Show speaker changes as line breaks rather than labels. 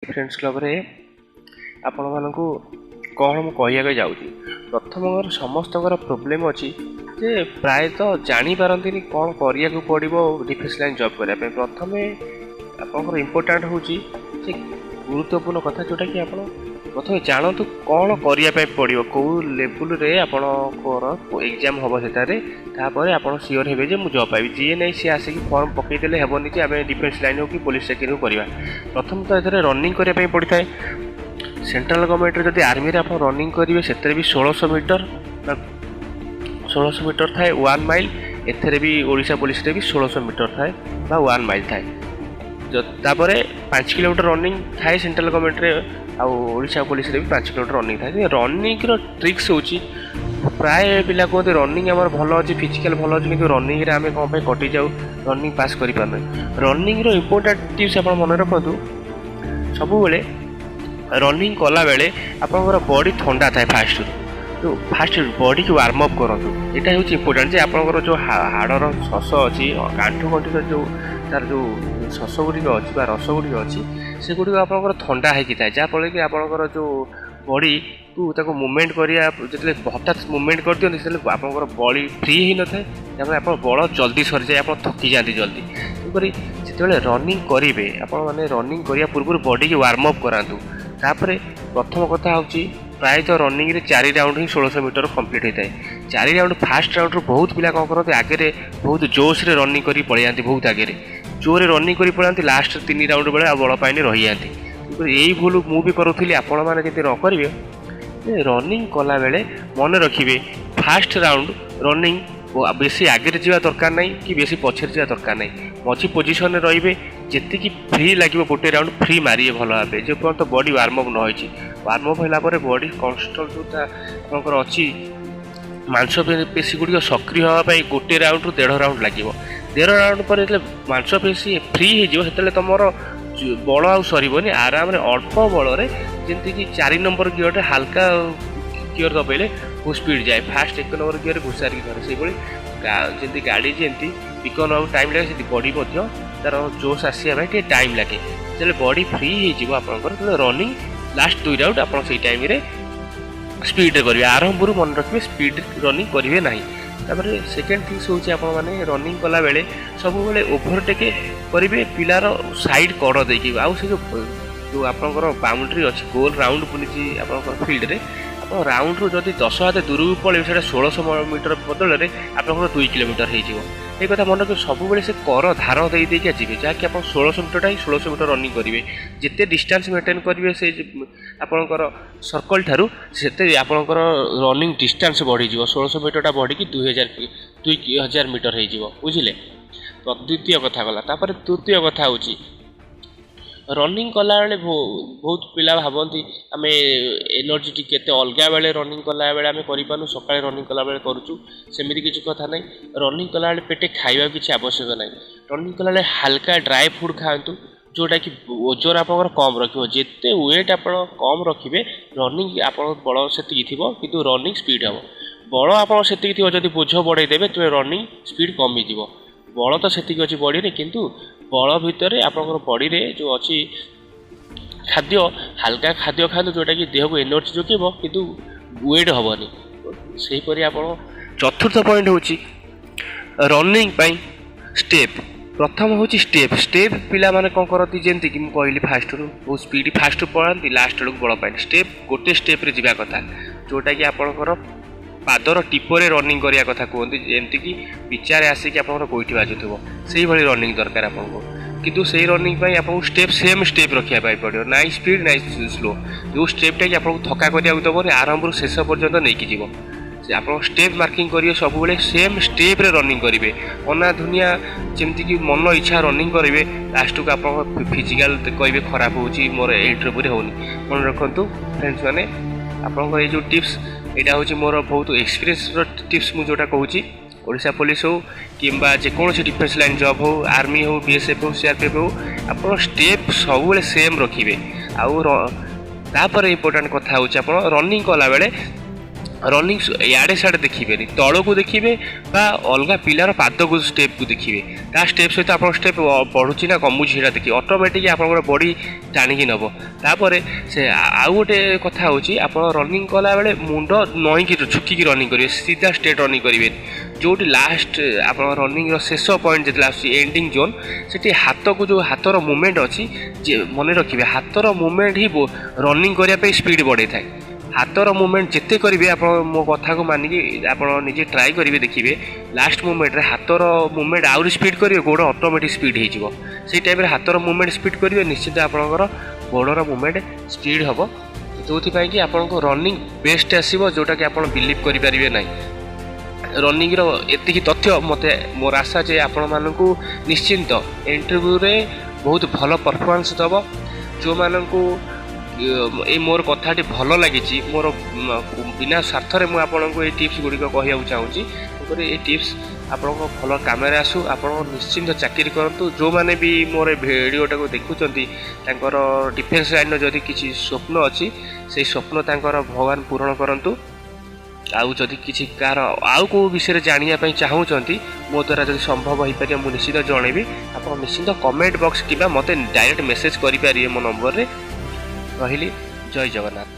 Friends କ୍ଲବରେ ଆପଣମାନଙ୍କୁ କ'ଣ ମୁଁ କହିବାକୁ ଯାଉଛି। ପ୍ରଥମଙ୍କର ସମସ୍ତଙ୍କର ପ୍ରୋବ୍ଲେମ୍ ଅଛି ଯେ ପ୍ରାୟତଃ ଜାଣିପାରନ୍ତିନି କ'ଣ କରିବାକୁ ପଡ଼ିବ ଡିଫେନ୍ସ ଲାଇନ୍ ଜବ୍ କରିବା ପାଇଁ। ପ୍ରଥମେ ଆପଣଙ୍କର ଇମ୍ପୋର୍ଟାଣ୍ଟ ହେଉଛି ଯେ ଗୁରୁତ୍ୱପୂର୍ଣ୍ଣ କଥା, ଯେଉଁଟାକି ଆପଣ ପ୍ରଥମେ ଜାଣନ୍ତୁ କ'ଣ କରିବା ପାଇଁ ପଡ଼ିବ, କେଉଁ ଲେବୁଲ୍ରେ ଆପଣଙ୍କର ଏକ୍ଜାମ୍ ହେବ ସେଠାରେ। ତାପରେ ଆପଣ ସିଓର ହେବେ ଯେ ମୁଁ ଜବ୍ ପାଇବି। ଯିଏ ନାହିଁ ସିଏ ଆସିକି ଫର୍ମ ପକାଇଦେଲେ ହେବନି ଯେ ଆମେ ଡିଫେନ୍ସ ଲାଇନ୍ ହେଉ କି ପୋଲିସ ଚାକିରି ହେଉ କରିବା। ପ୍ରଥମତଃ ଏଥିରେ ରନିଂ କରିବା ପାଇଁ ପଡ଼ିଥାଏ। ସେଣ୍ଟ୍ରାଲ ଗଭର୍ଣ୍ଣମେଣ୍ଟରେ ଯଦି ଆର୍ମିରେ ଆପଣ ରନିଂ କରିବେ, ସେଥିରେ ବି 1600 ମିଟର ବା 1600 ମିଟର ଥାଏ, 1 ମାଇଲ୍। ଏଥିରେ ବି ଓଡ଼ିଶା ପୋଲିସରେ ବି 1600 ମିଟର ଥାଏ ବା 1 ମାଇଲ୍ ଥାଏ। ତାପରେ 5 କିଲୋମିଟର ରନିଂ ଥାଏ ସେଣ୍ଟ୍ରାଲ ଗଭର୍ଣ୍ଣମେଣ୍ଟରେ, ଆଉ ଓଡ଼ିଶା ପୋଲିସରେ ବି 5 କିଲୋମିଟର ରନିଂ ଥାଏ। ରନିଂର ଟ୍ରିକ୍ସ ହେଉଛି, ପ୍ରାୟ ପିଲା କୁହନ୍ତି ରନିଂ ଆମର ଭଲ ଅଛି, ଫିଜିକାଲ୍ ଭଲ ଅଛି, କିନ୍ତୁ ରନିଂରେ ଆମେ କ'ଣ ପାଇଁ କଟିଯାଉ, ରନିଂ ପାସ୍ କରିପାରୁନୁ। ରନିଂର ଇମ୍ପୋର୍ଟାଣ୍ଟ ଟିପ୍ସ ଆପଣ ମନେ ରଖନ୍ତୁ, ସବୁବେଳେ ରନିଂ କଲାବେଳେ ଆପଣଙ୍କର ବଡ଼ି ଥଣ୍ଡା ଥାଏ ଫାଷ୍ଟରୁ। ଯେଉଁ ଫାଷ୍ଟ ବଡ଼ିକୁ ୱାର୍ମ ଅପ୍ କରନ୍ତୁ, ଏଇଟା ହେଉଛି ଇମ୍ପୋର୍ଟାଣ୍ଟ ଯେ ଆପଣଙ୍କର ଯେଉଁ ହାଡ଼ର ଶସ ଅଛି, ଆଣ୍ଠୁ ଗଣ୍ଠିର ଯେଉଁ ତାର ଯେଉଁ ଶସ ଗୁଡ଼ିକ ଅଛି ବା ରସ ଗୁଡ଼ିକ ଅଛି, ସେଗୁଡ଼ିକ ଆପଣଙ୍କର ଥଣ୍ଡା ହେଇକି ଥାଏ, ଯାହାଫଳରେ କି ଆପଣଙ୍କର ଯେଉଁ ବଡ଼ିକୁ ତାକୁ ମୁଭମେଣ୍ଟ କରିବା, ଯେତେବେଳେ ହଠାତ୍ ମୁଭମେଣ୍ଟ କରିଦିଅନ୍ତି, ସେତେବେଳେ ଆପଣଙ୍କର ବଡ଼ି ଫ୍ରି ହେଇନଥାଏ, ଯାହାଫଳରେ ଆପଣ ବଳ ଜଲ୍ଦି ସରିଯାଏ, ଆପଣ ଥକିଯାଆନ୍ତି ଜଲ୍ଦି। ତେଣୁକରି ଯେତେବେଳେ ରନିଂ କରିବେ, ଆପଣମାନେ ରନିଂ କରିବା ପୂର୍ବରୁ ବଡ଼ିକି ୱାର୍ମ ଅପ୍ କରାନ୍ତୁ। ତାପରେ ପ୍ରଥମ କଥା ହେଉଛି, ପ୍ରାୟତଃ ରନିଂରେ 4 ରାଉଣ୍ଡ ହିଁ 1600 ମିଟର କମ୍ପ୍ଲିଟ୍ ହୋଇଥାଏ, 4 ରାଉଣ୍ଡ। ଫାଷ୍ଟ ରାଉଣ୍ଡରୁ ବହୁତ ପିଲା କ'ଣ କରନ୍ତି, ଆଗରେ ବହୁତ ଜୋସ୍ରେ ରନିଂ କରି ପଳେଇଯାଆନ୍ତି, ବହୁତ ଆଗରେ ଜୋରରେ ରନିଂ କରି ପଳାନ୍ତି, ଲାଷ୍ଟ 3 ରାଉଣ୍ଡ ବେଳେ ଆଉ ବଳ ପାଇନି, ରହିଯାଆନ୍ତି। ତେଣୁକରି ଏଇ ଭୁଲ ମୁଁ ବି କରୁଥିଲି, ଆପଣମାନେ ଯଦି ନ କରିବେ। ରନିଂ କଲାବେଳେ ମନେ ରଖିବେ, ଫାଷ୍ଟ ରାଉଣ୍ଡ ରନିଂ ବେଶୀ ଆଗରେ ଯିବା ଦରକାର ନାହିଁ କି ବେଶୀ ପଛରେ ଯିବା ଦରକାର ନାହିଁ, ମଝି ପୋଜିସନରେ ରହିବେ। ଯେତିକି ଫ୍ରି ଲାଗିବ, ଗୋଟେ ରାଉଣ୍ଡ ଫ୍ରି ମାରିବେ ଭଲ ଭାବେ, ଯେପର୍ଯ୍ୟନ୍ତ ବଡ଼ି ୱାର୍ମ ଅପ୍ ନ ହେଇଛି। ୱାର୍ମ ଅପ୍ ହେଲା ପରେ ବଡ଼ି କନଷ୍ଟାଣ୍ଟ ଯେଉଁଟା ଆପଣଙ୍କର ଅଛି, ମାଂସପେଶୀ ଗୁଡ଼ିକ ସକ୍ରିୟ ହେବା ପାଇଁ ଗୋଟେ ରାଉଣ୍ଡରୁ ଦେଢ଼ ରାଉଣ୍ଡ ଲାଗିବ। ଦେଢ଼ ରାଉଣ୍ଡ ପରେ ଯେତେବେଳେ ମାଂସପେଶୀ ଫ୍ରି ହେଇଯିବ, ସେତେବେଳେ ତୁମର ବଳ ଆଉ ସରିବନି। ଆରାମରେ ଅଳ୍ପ ବଳରେ, ଯେମିତିକି 4 ନମ୍ବର ଗିଅରରେ ହାଲକା ଗିଅର ଦବାଇଲେ ବହୁତ ସ୍ପିଡ଼ ଯାଏ, ଫାଷ୍ଟ 1 ନମ୍ବର ଗିଅରରେ ଘୋଷାରିକି ଧରେ, ସେଇଭଳି ଯେମିତି ଗାଡ଼ି ଯେମିତି ପିକଅପ୍ ନେବାକୁ ଟାଇମ୍ ଲାଗେ, ସେମିତି ବଡ଼ି ମଧ୍ୟ ତା'ର ଜୋସ୍ ଆସିବା ପାଇଁ ଟିକେ ଟାଇମ୍ ଲାଗେ। ଯେତେବେଳେ ବଡ଼ି ଫ୍ରି ହେଇଯିବ ଆପଣଙ୍କର, ସେତେବେଳେ ରନିଂ ଲାଷ୍ଟ 2 ରାଉଣ୍ଡ ଆପଣ ସେଇ ଟାଇମ୍ରେ ସ୍ପିଡ଼ରେ କରିବେ। ଆରମ୍ଭରୁ ମନେ ରଖିବେ, ସ୍ପିଡ଼ ରନିଂ କରିବେ ନାହିଁ। ତାପରେ ସେକେଣ୍ଡ ଥିଙ୍ଗସ୍ ହେଉଛି, ଆପଣମାନେ ରନିଂ କଲାବେଳେ ସବୁବେଳେ ଓଭରଟେକ୍ କରିବେ ପିଲାର ସାଇଡ଼୍ କଡ଼ ଦେଇକି। ଆଉ ସେ ଯେଉଁ ଆପଣଙ୍କର ବାଉଣ୍ଡ୍ରି ଅଛି, ଗୋଲ ରାଉଣ୍ଡ ବୁଲିଛି ଆପଣଙ୍କର ଫିଲ୍ଡରେ, ଆପଣ ରାଉଣ୍ଡରୁ ଯଦି 10 ହାତ ଦୂରକୁ ପଳେଇବେ, ସେଇଟା 1600 ମିଟର ବଦଳରେ ଆପଣଙ୍କର 2 କିଲୋମିଟର ହେଇଯିବ। ଏଇ କଥା ମନେ ରଖିବେ, ସବୁବେଳେ ସେ କର ଧାର ଦେଇ ଦେଇକା ଯିବେ, ଯାହାକି ଆପଣ 1600 ମିଟରଟା ହିଁ 1600 ମିଟର ରନିଂ କରିବେ। ଯେତେ ଡିଷ୍ଟାନ୍ସ ମେଣ୍ଟେନ୍ କରିବେ ସେ ଆପଣଙ୍କର ସର୍କଲ୍ ଠାରୁ, ସେତେ ଆପଣଙ୍କର ରନିଂ ଡିଷ୍ଟାନ୍ସ ବଢ଼ିଯିବ। 1600 ମିଟରଟା ବଢ଼ିକି 2000, 2000 ମିଟର ହେଇଯିବ, ବୁଝିଲେ? ଦ୍ୱିତୀୟ କଥା ଗଲା। ତାପରେ ତୃତୀୟ କଥା ହେଉଛି, ରନିଂ କଲାବେଳେ ବହୁତ ପିଲା ଭାବନ୍ତି ଆମେ ଏନର୍ଜି ଟିକେ କେତେ, ଅଲଗା ବେଳେ ରନିଂ କଲାବେଳେ ଆମେ କରିପାରୁନୁ, ସକାଳେ ରନିଂ କଲାବେଳେ କରୁଛୁ। ସେମିତି କିଛି କଥା ନାହିଁ। ରନିଂ କଲାବେଳେ ପେଟେ ଖାଇବା କିଛି ଆବଶ୍ୟକ ନାହିଁ। ରନିଂ କଲାବେଳେ ହାଲକା ଡ୍ରାଏ ଫୁଡ଼୍ ଖାଆନ୍ତୁ, ଯେଉଁଟାକି ଓଜନ ଆପଣଙ୍କର କମ୍ ରଖିବ। ଯେତେ ୱେଟ୍ ଆପଣ କମ୍ ରଖିବେ, ରନିଂ ଆପଣଙ୍କ ବଳ ସେତିକି ଥିବ କିନ୍ତୁ ରନିଂ ସ୍ପିଡ଼ ହେବ। ବଳ ଆପଣ ସେତିକି ଥିବ, ଯଦି ବୋଝ ବଢ଼େଇ ଦେବେ ତେବେ ରନିଂ ସ୍ପିଡ଼ କମିଯିବ। ବଳ ତ ସେତିକି ଅଛି ବଡ଼ିରେ, କିନ୍ତୁ ବଳ ଭିତରେ ଆପଣଙ୍କର ବଡ଼ିରେ ଯେଉଁ ଅଛି ଖାଦ୍ୟ, ହାଲକା ଖାଦ୍ୟ ଖାଆନ୍ତୁ, ଯେଉଁଟାକି ଦେହକୁ ଏନର୍ଜି ଯୋଗାଇବ କିନ୍ତୁ ୱେଟ୍ ହେବନି। ସେହିପରି ଆପଣ ଚତୁର୍ଥ ପଏଣ୍ଟ ହେଉଛି ରନିଂ ପାଇଁ ଷ୍ଟେପ୍। ପ୍ରଥମ ହେଉଛି ଷ୍ଟେପ୍। ଷ୍ଟେପ୍ ପିଲାମାନେ କ'ଣ କରନ୍ତି, ଯେମିତିକି ମୁଁ କହିଲି, ଫାଷ୍ଟରୁ ବହୁତ ସ୍ପିଡ଼ ଫାଷ୍ଟରୁ ପଳାନ୍ତି, ଲାଷ୍ଟ ବେଳକୁ ବଳ ପାଏନି। ଷ୍ଟେପ୍ ଗୋଟେ ଷ୍ଟେପ୍ରେ ଯିବା କଥା, ଯେଉଁଟାକି ଆପଣଙ୍କର ପାଦର ଟିପରେ ରନିଂ କରିବା କଥା କୁହନ୍ତି, ଯେମିତିକି ପିଚାରେ ଆସିକି ଆପଣଙ୍କର ଗୋଇଠି ବାଜୁଥିବ, ସେଇଭଳି ରନିଂ ଦରକାର ଆପଣଙ୍କୁ। କିନ୍ତୁ ସେଇ ରନିଂ ପାଇଁ ଆପଣଙ୍କୁ ଷ୍ଟେପ୍ ସେମ୍ ଷ୍ଟେପ୍ ରଖିବା ପାଇଁ ପଡ଼ିବ, ନାଇଁ ସ୍ପିଡ଼ ନାଇଁ ସ୍ଲୋ। ଯେଉଁ ଷ୍ଟେପ୍ଟା କି ଆପଣଙ୍କୁ ଥକା କରିବାକୁ ଦେବନି, ଆରମ୍ଭରୁ ଶେଷ ପର୍ଯ୍ୟନ୍ତ ନେଇକି ଯିବ। ସେ ଆପଣ ଷ୍ଟେପ୍ ମାର୍କିଂ କରିବେ, ସବୁବେଳେ ସେମ୍ ଷ୍ଟେପ୍ରେ ରନିଂ କରିବେ। ଅନାଧୁନିଆ ଯେମିତିକି ମନ ଇଚ୍ଛା ରନିଂ କରିବେ, ଲାଷ୍ଟକୁ ଆପଣଙ୍କ ଫିଜିକାଲ୍ କହିବେ ଖରାପ ହେଉଛି, ମୋର ଇଣ୍ଟରଭ୍ୟୁରେ ହେଉନି। ମନେ ରଖନ୍ତୁ ଫ୍ରେଣ୍ଡସ୍ ମାନେ, ଆପଣଙ୍କର ଏଇ ଯେଉଁ ଟିପ୍ସ, ଏଇଟା ହେଉଛି ମୋର ବହୁତ ଏକ୍ସପିରିଏନ୍ସର ଟିପ୍ସ। ମୁଁ ଯେଉଁଟା କହୁଛି, ଓଡ଼ିଶା ପୋଲିସ ହେଉ କିମ୍ବା ଯେକୌଣସି ଡିଫେନ୍ସ ଲାଇନ୍ ଜବ୍ ହେଉ, ଆର୍ମି ହେଉ, ବିଏସ୍ଏଫ୍ ହେଉ, ସିଆର୍ପିଏଫ୍ ହେଉ, ଆପଣ ଷ୍ଟେପ୍ ସବୁବେଳେ ସେମ୍ ରଖିବେ। ଆଉ ତାପରେ ଇମ୍ପୋର୍ଟାଣ୍ଟ କଥା ହେଉଛି, ଆପଣ ରନିଂ କଲାବେଳେ ରନିଂ ଇଆଡ଼େ ସିଆଡ଼େ ଦେଖିବେନି, ତଳକୁ ଦେଖିବେ ବା ଅଲଗା ପିଲାର ପାଦକୁ, ଷ୍ଟେପ୍କୁ ଦେଖିବେ। ତା ଷ୍ଟେପ୍ ସହିତ ଆପଣଙ୍କ ଷ୍ଟେପ୍ ବଢ଼ୁଛି ନା କମୁଛି, ସେଇଟା ଦେଖିବେ। ଅଟୋମେଟିକ୍ ଆପଣଙ୍କର ବଡ଼ି ଟାଣିକି ନେବ। ତାପରେ ସେ ଆଉ ଗୋଟେ କଥା ହେଉଛି, ଆପଣ ରନିଂ କଲାବେଳେ ମୁଣ୍ଡ ନଇଁକି, ଝୁକିକି ରନିଂ କରିବେ, ସିଧା ଷ୍ଟ୍ରେଟ୍ ରନିଂ କରିବେନି। ଯେଉଁଠି ଲାଷ୍ଟ ଆପଣ ରନିଂର ଶେଷ ପଏଣ୍ଟ ଯେତେବେଳେ ଆସୁଛି, ଏଣ୍ଡିଂ ଜୋନ୍, ସେଠି ହାତକୁ ଯେଉଁ ହାତର ମୁଭମେଣ୍ଟ ଅଛି ଯେ, ମନେ ରଖିବେ, ହାତର ମୁଭମେଣ୍ଟ ହିଁ ରନିଂ କରିବା ପାଇଁ ସ୍ପିଡ଼ ବଢ଼େଇଥାଏ। ହାତର ମୁଭମେଣ୍ଟ ଯେତେ କରିବେ, ଆପଣ ମୋ କଥାକୁ ମାନିକି ଆପଣ ନିଜେ ଟ୍ରାଏ କରିବେ, ଦେଖିବେ ଲାଷ୍ଟ ମୁଭମେଣ୍ଟରେ ହାତର ମୁଭମେଣ୍ଟ ଆହୁରି ସ୍ପିଡ଼ କରିବେ, ଗୋଡ଼ ଅଟୋମେଟିକ୍ ସ୍ପିଡ଼ ହେଇଯିବ। ସେଇ ଟାଇମ୍ରେ ହାତର ମୁଭମେଣ୍ଟ ସ୍ପିଡ଼ କରିବେ, ନିଶ୍ଚିତ ଆପଣଙ୍କର ଗୋଡ଼ର ମୁଭମେଣ୍ଟ ସ୍ପିଡ଼ ହେବ, ଯେଉଁଥିପାଇଁ କି ଆପଣଙ୍କୁ ରନିଂ ବେଷ୍ଟ ଆସିବ, ଯେଉଁଟାକି ଆପଣ ବିଲିଭ୍ କରିପାରିବେ ନାହିଁ। ରନିଂର ଏତିକି ତଥ୍ୟ ମୋତେ ମୋର ଆଶା ଯେ ଆପଣମାନଙ୍କୁ ନିଶ୍ଚିନ୍ତ ଇଣ୍ଟରଭ୍ୟୁରେ ବହୁତ ଭଲ ପରଫର୍ମାନ୍ସ ଦେବ। ଯେଉଁମାନଙ୍କୁ ଏଇ ମୋର କଥାଟି ଭଲ ଲାଗିଛି, ମୋର ବିନା ସ୍ୱାର୍ଥରେ ମୁଁ ଆପଣଙ୍କୁ ଏଇ ଟିପ୍ସ ଗୁଡ଼ିକ କହିବାକୁ ଚାହୁଁଛି। ତେଣୁକରି ଏଇ ଟିପ୍ସ ଆପଣଙ୍କ ଭଲ କାମରେ ଆସୁ, ଆପଣ ନିଶ୍ଚିନ୍ତ ଚାକିରି କରନ୍ତୁ। ଯେଉଁମାନେ ବି ମୋର ଏ ଭିଡ଼ିଓଟାକୁ ଦେଖୁଛନ୍ତି, ତାଙ୍କର ଡିଫେନ୍ସ ଲାଇନ୍ର ଯଦି କିଛି ସ୍ୱପ୍ନ ଅଛି, ସେଇ ସ୍ୱପ୍ନ ତାଙ୍କର ଭଗବାନ ପୂରଣ କରନ୍ତୁ। ଆଉ ଯଦି କିଛି କାହାର ଆଉ କେଉଁ ବିଷୟରେ ଜାଣିବା ପାଇଁ ଚାହୁଁଛନ୍ତି, ମୋ ଦ୍ୱାରା ଯଦି ସମ୍ଭବ ହେଇପାରିବ, ମୁଁ ନିଶ୍ଚିତ ଜଣେଇବି। ଆପଣ ନିଶ୍ଚିନ୍ତ କମେଣ୍ଟ ବକ୍ସ କିମ୍ବା ମୋତେ ଡାଇରେକ୍ଟ ମେସେଜ୍ କରିପାରିବେ ମୋ ନମ୍ବରରେ। ରହିଲି, ଜୟ ଜଗନ୍ନାଥ।